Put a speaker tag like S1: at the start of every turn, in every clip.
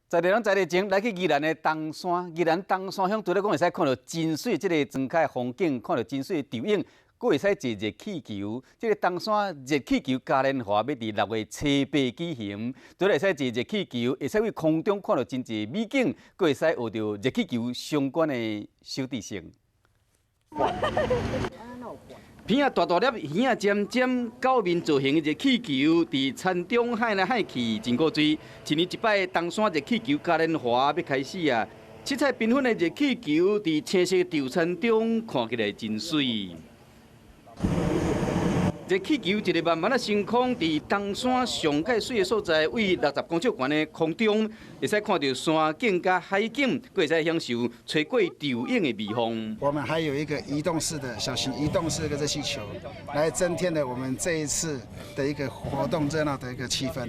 S1: 在地人在地前來去宜蘭的冬山，宜蘭冬山鄉除了講會使看著真媠這个莊腳風景，看著真媠的倒影，閣會使坐熱氣球。這个冬山熱氣球嘉年華欲佇6月初八舉行，除了會使坐熱氣球，會使佇空中看著真濟美景，閣會使學著熱氣球相關的小知識。鼻仔大大粒，耳仔尖尖，狗面造型的熱氣球，佇田中海來海去，真古錐。一年一擺冬山熱氣球嘉年華欲開始啊！七彩繽紛的熱氣球，佇青色稻田中看起來真媠。熱氣球一个慢慢仔升空，佇冬山上蓋媠的所在，位60公尺懸的空中，會使看著山景佮海景，閣會使享受吹過倒影的微風。
S2: 我們還有一個移動式的小型移動式的熱氣球，來增添了我們這一次的一個活動熱鬧的一個氣氛。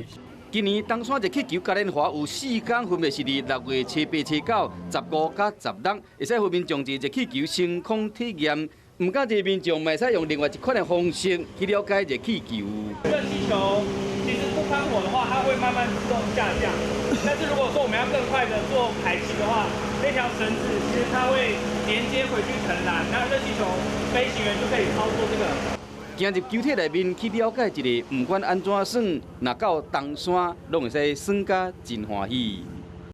S1: 今年冬山熱氣球嘉年華有4工，分別是佇6月初八、初九、15佮16，會使予民眾坐熱氣球升空體驗。毋敢這民眾嘛會使用另外一款的方式去了解熱氣球。
S3: 熱氣球其實不噴火的話，它會慢慢自動下降。但是如果說我們要更快的做排氣的話，那條繩子其實它會連接回去藤籃，那熱氣球飛行員就可以操作這個。
S1: 行入球體內面去了解一下，毋管按怎耍，若到冬山，攏會使耍甲真歡喜。